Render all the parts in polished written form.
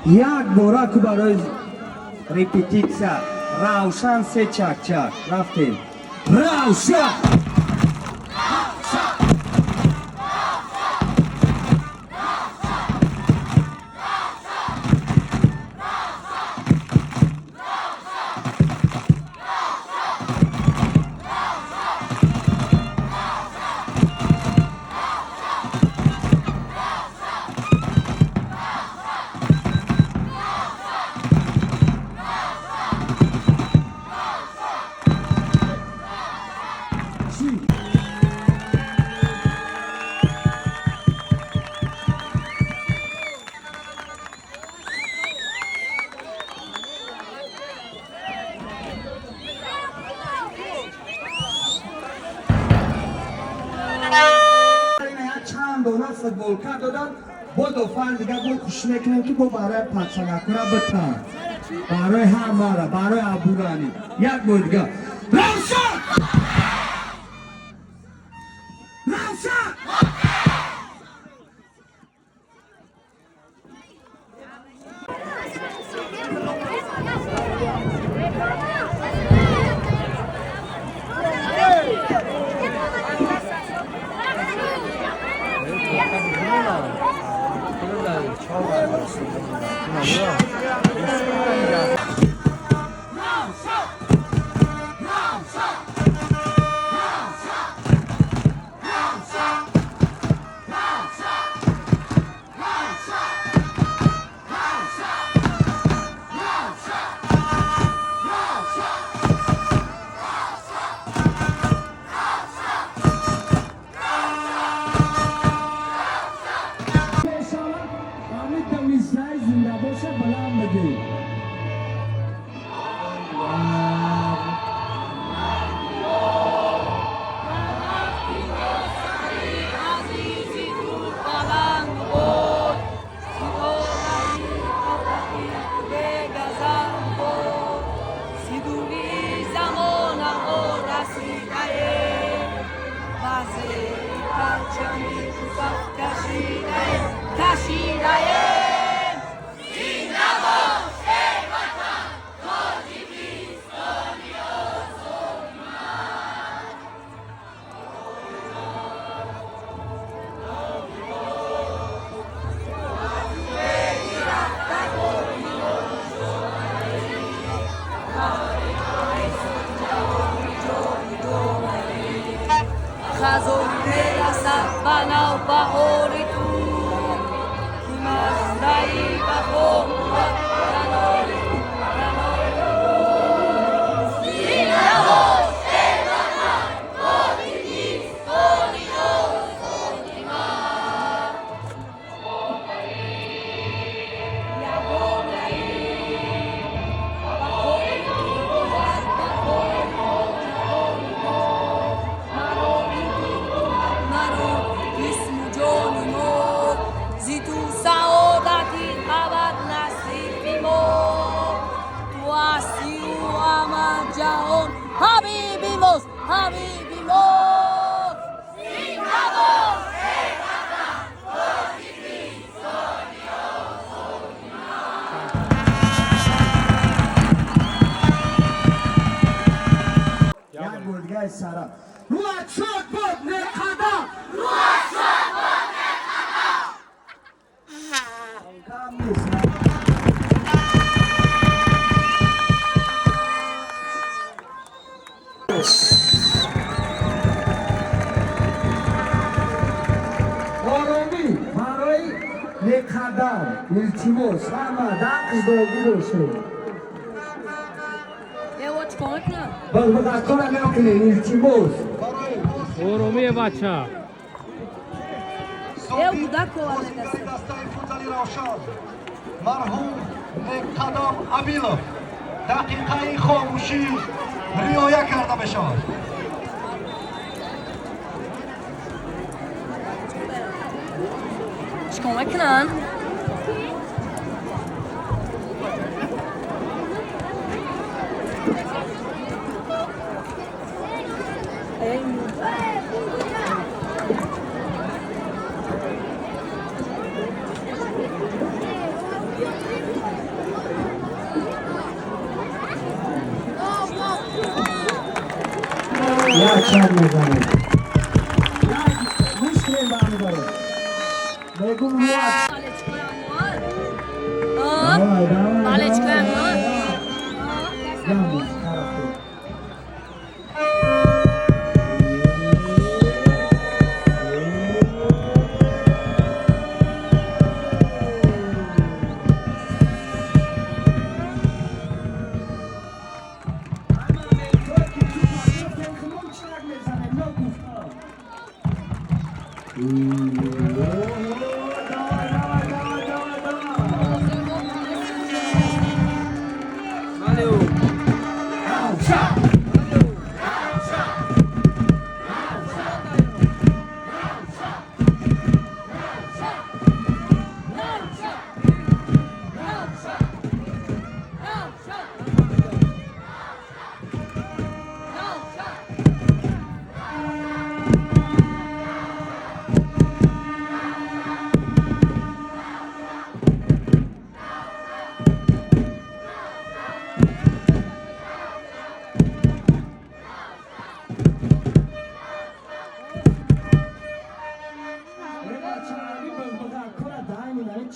Як бора ку барои репетитсия Равшан се чакчак рафтем. Равшан! Чанд дона футболка доданд, бо дофар дига бо кӯшиш мекунем, ки бо барои патсанакура битан, барои ҳамара, барои Абурани. Як бор дига, Равшан! Равшан! Мешавад, ҳамин мисраи зинда боша, баланд бигӯй. Азизи ту баланд буд, ситораи бегазан буд, сидури замонаҳо расидаем, ба зери парчами ту саф кашидаем, кашидаем. Зинда бош, эй ватан, Тоҷикистони озоди ман. Хазон мерасад ба навбаҳори ту, ки мазраи баҳор буд канори ту, канори ту. Зинда бош, эй ватан, Тоҷикистони озоди ман. Ягонаи бақои ту бувад бақои хоҷагони мо, марои ту бувад маро ҷисму ҷони мо, зи ту саодати абад насиби мо, ту ҳастию ҳама ҷаҳон ҳабиби мост, ҳабиби мост. Зинда бош, эй ватан, Тоҷикистони озоди ман. Як бор дига сара. Руҳат шод бод, неқадам! Руҳат шод бод, неқадам! Кам нест. Оромӣ барои неқадам, илтимос, ҳама дақиқ бошед. Ево, чикор мекунам? Бадбадакора накунед, илтимос. Оромие, бача. Е, кӯдак оварда. Дастаи футзали Равшан. Марҳум Некқадам Абилов дақиқаи хомӯшӣ риоя карда мешавад. Чикор мекунанд? Як чанд мезанем. Гӯш кунем, бародаро. Мегум як. Давай, давай. Палечка. Давай. Ямбуз, тараф. Давай, давай, давай, давай, давай. Valeu! Равшан!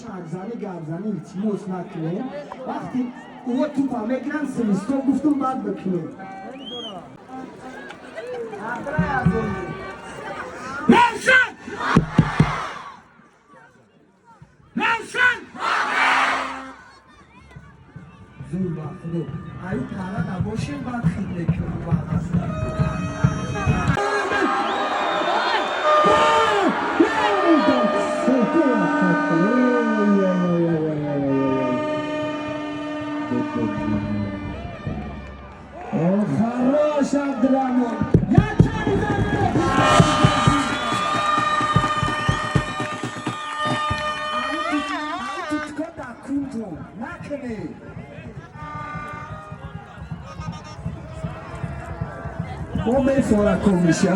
Чакзани, гапзани илтимос накунем. Вақти ӯ тупа мегиранд, свисток гуфтум, баъд бикунем. Равшан! Равшан! Зур, ба худо, аю пара набошем, баъд хит мекунам. Баъд О, хорош, Абдурамон! Я чак. Тутка да кунтон накунӣ. Мо мефора кун меша.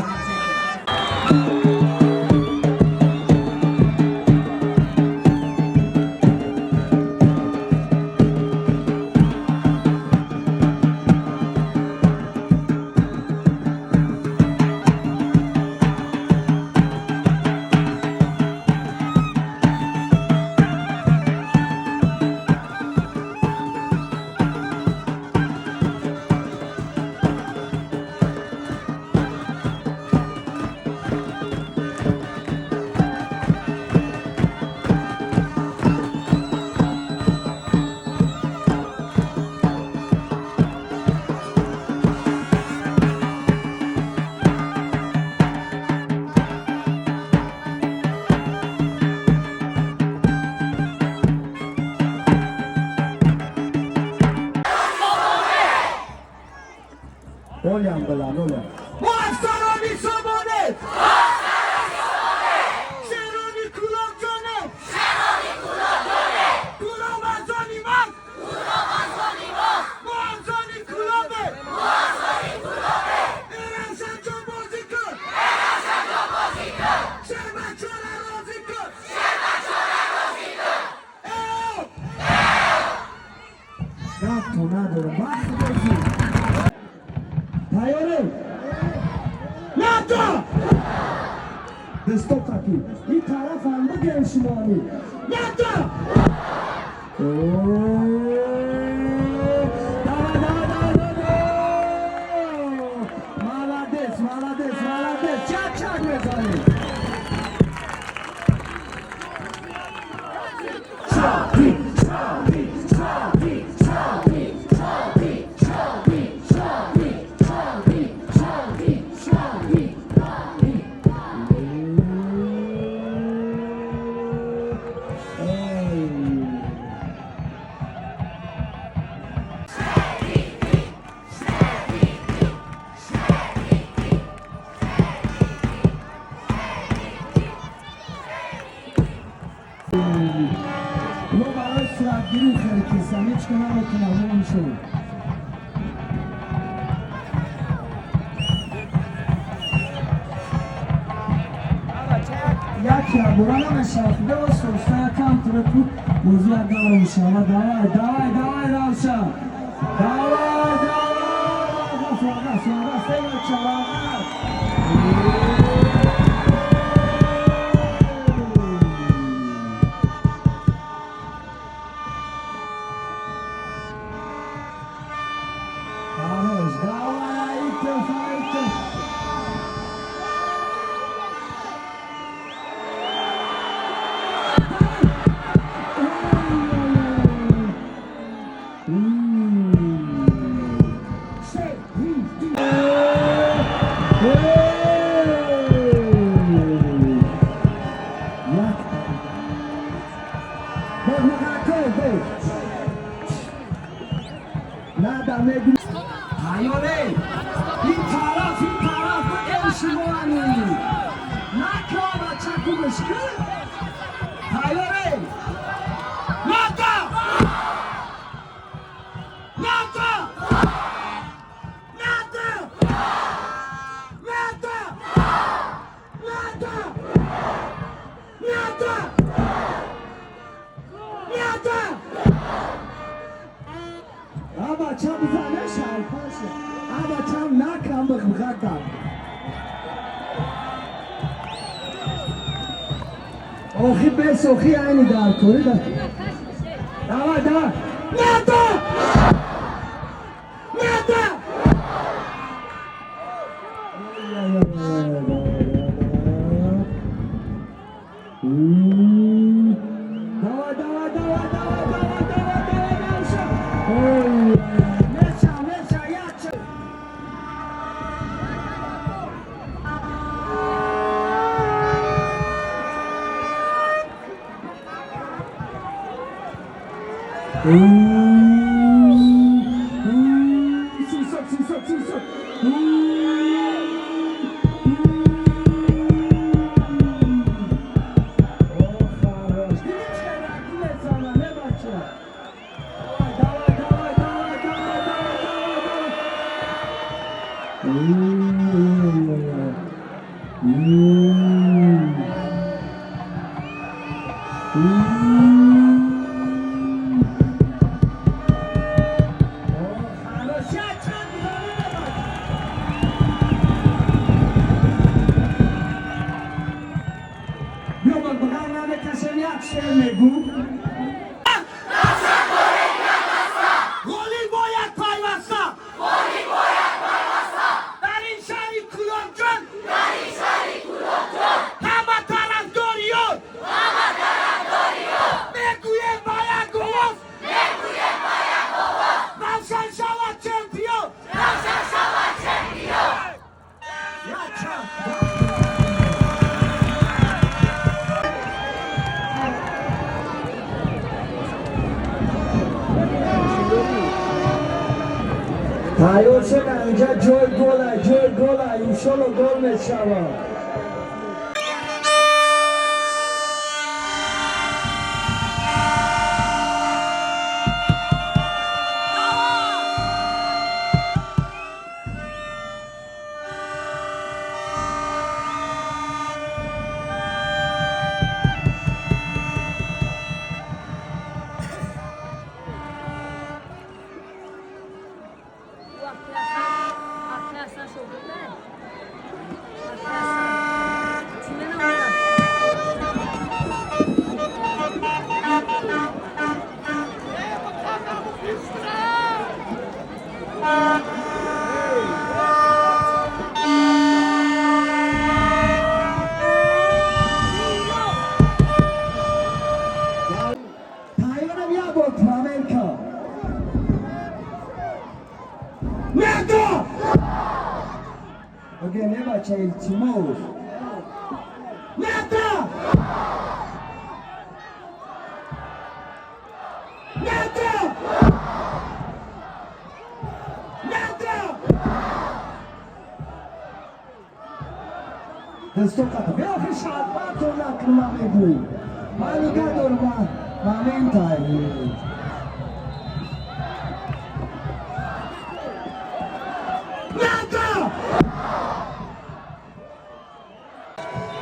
Олям билан, олям. Мо афсарони Сомонӣ! Шерони Кӯлобҷонӣ! Кӯлоб аз они ман! Мо аз они Кӯлобе! Э, Равшанҷон, бозӣ кун! Шербачора розӣ кун! Эо! Гапто надорам, вақт бозӣ. Тайёрем? Надо! Десто қапи. Ин тарафам бигем шумони. Надо! Давай, давай, давай, давай! Молодец, молодец, молодец! Чак-чак мезанем! Чапи, чапи, чапи, чапи, чапи, чапи, чапи, чапи, чапи, чапи, чапи. Эй. Мо барои суратгирӣ хеле кисам, ҳеч ки наметунам мешавад. Яке бура намешавад, бевососта якам туреку бозӣ якдамро мешавад. Давай, давай, давай, Равшан. Давай, давай. Вағас, вағас, вағас, эй бача, вағас. Хорош, давай, Айтов, Айтов. Ин тараф бигем шумоани. Нака бача кубиш ки? Тайёре? Ната! Ната! Ната! Ната! Ната! Ната! Ната! А бача бизане шалпаша. А бачам накам бихбихакам. Охи бес охи айни дар кори да. Давай, давай. Ната! Ната! Давай, давай, давай, давай, давай, давай, давай, дальше. Ой, меша, меша, яче. 700, 700, 700. О, хорош. Дидишка, ракине не бача. Давай, давай, давай, давай, давай, давай, давай. О, хорош. Я чанд бизанӣ, не бача. Биё, бағар намекашем, як шеър мегӯ. Ғолиб бояд пайваста. Дар ин шаҳри Кӯлобҷон. Ҳама тарафдориён. Мегӯем ба як овоз. Равшан шавад чемпион. Як чанд. Тайёр шуда, инҷа ҷои гола, ҷои гола, иншолло гол мешавад. Тайёрам як бор проверка. Нато! Окей, не бача, илтимос. Нато! Нато! Нато! Дасто қата. Биё охи шарбатро накунма мегӯ. Ман нигаҳ дорам. Момент.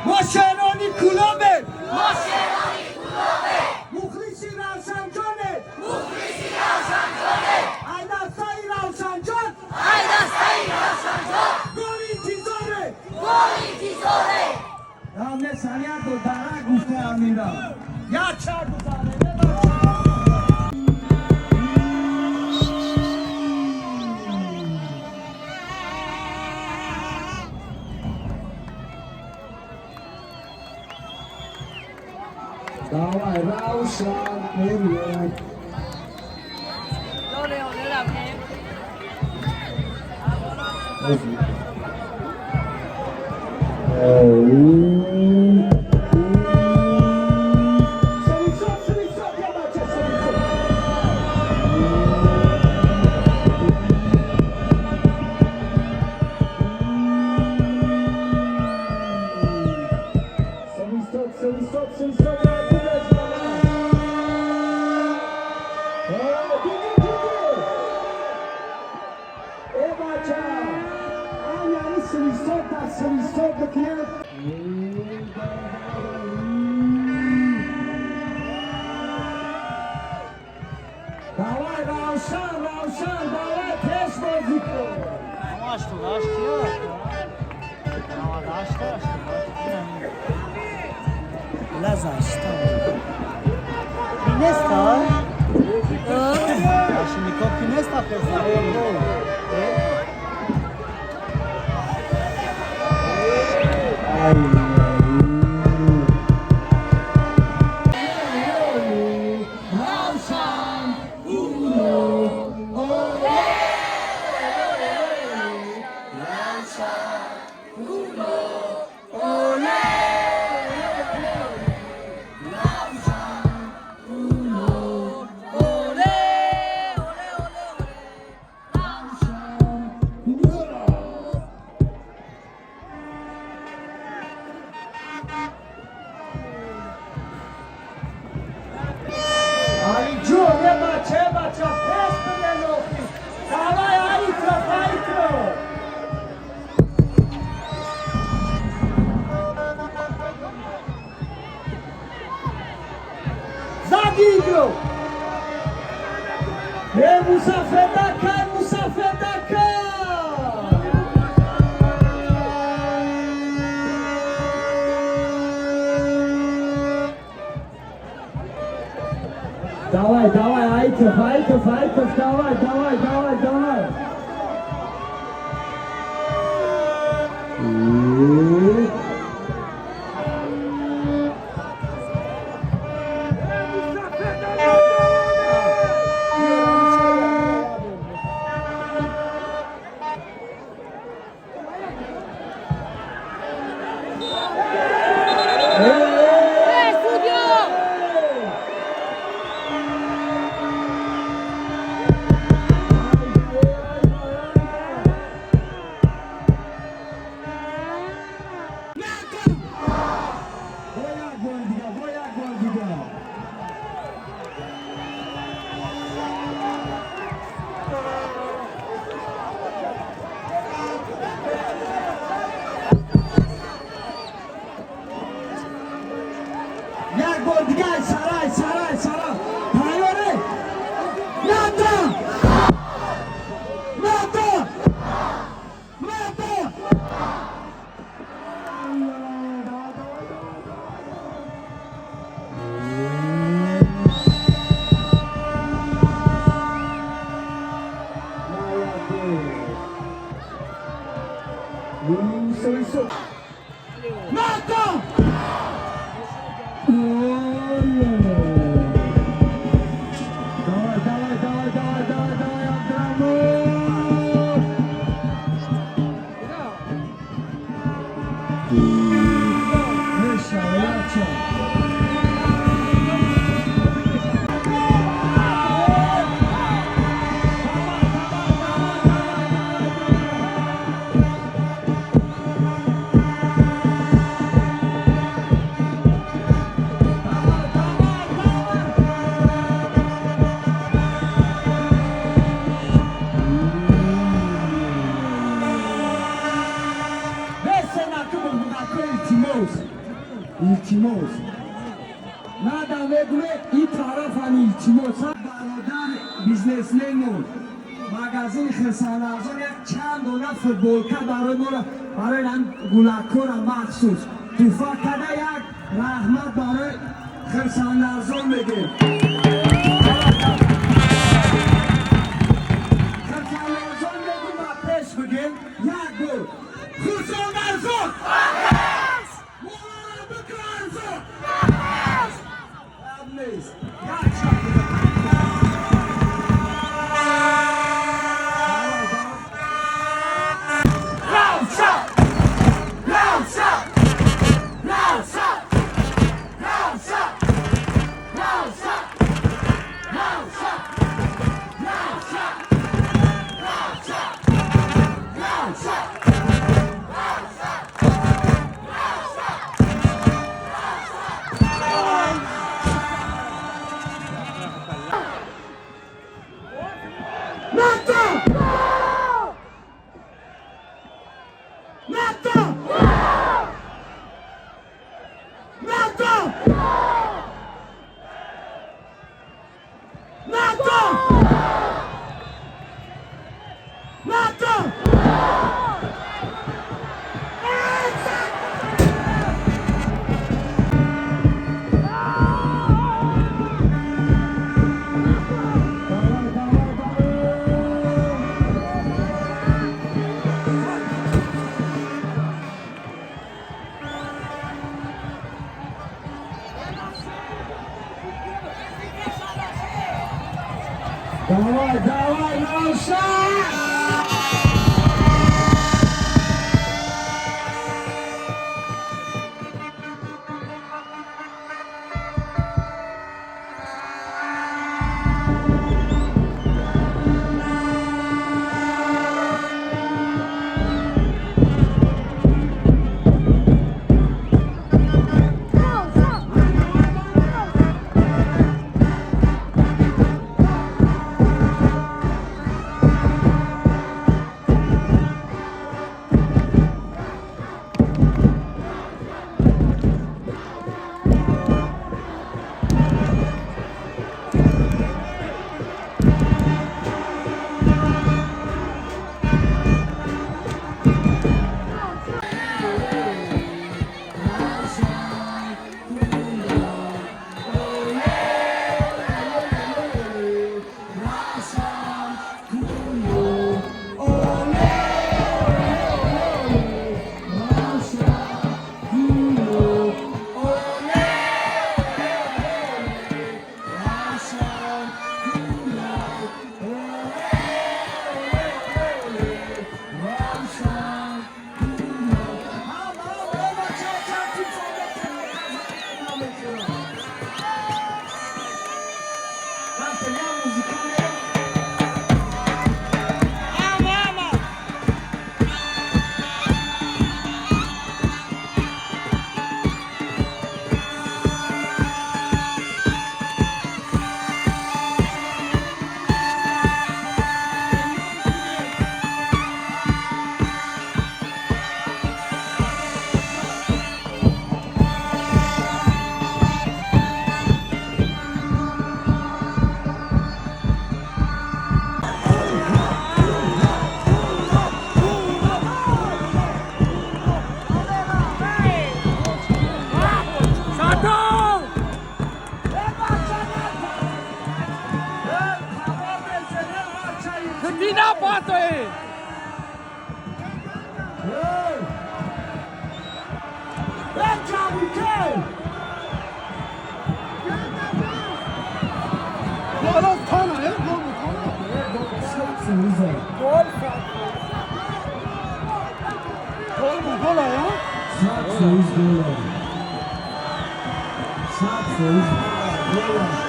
мо шерони Кӯлобем, Мо шерони Кӯлобем, мухлиси Равшанҷонем, мухлиси Равшанҷонем, ай дастаи Равшанҷон, ай дастаи Равшанҷон, гол интизорем. Гол интизорем. Равне санияту дара гуфте амира. Я чар бузане, не. Давай, Равшан, вперед. Свисок, свисок, я бачу, свисок. Свисток, свисток, свисток, я будешь, давай. Э, диди, диди. Э, бача. Ай, яни свисток, так свисток бикунед. Давай, давай, Равшан, Равшан, давай, пеш бозӣ кун. 88 киё? 98 88. Pinesta? Lasciami Pinesta per fare un gol. Равшан, уно, оле, Равшан, уно, оле, Равшан, уно, оле, Оле, оле, оле. Равшан, уно. Алиҷон, е бача, е бача, пеш бирен охи. Давай, Айтроф, Айтроф. Зади игрок. Е, Мусафедака, Мусафедака. Давай, давай, Айтов, Айтов, Айтов, давай, давай, давай, давай. Э, судья! Бо як бор дига, бо як бор дига. Як бор дига, сарай, сарай, сарай. Тайёре? Надо! Надо! Надо! Давай, давай, давай, давай. Молодец. Надо! Давай, давай, давай, давай, давай, давай, Абдрамов! Меша, Яча. Бародар бизнесменмон, магазини Хирсанарзон як чанд дона футболка барои моро, барои ҳам гулаккора махсус туҳфа карда. Як раҳмат барои Хирсанарзон мегем. Хирсанарзон мегум ва пеш бигем як бор. Хирсанарзон! Молара бикун арзон! Гап нест. Як шаб. Давай, давай. Равшан! Равшан! Равшан! Равшан! Равшан! Равшан! Равшан! Равшан! Равшан! Нато! НАТО! НАТО! НАТО! НАТО! Давай, давай, давай! Давай, давай, Равшан! Сато! Дина патои! 100 фоиз гола. 100 фоиз гола.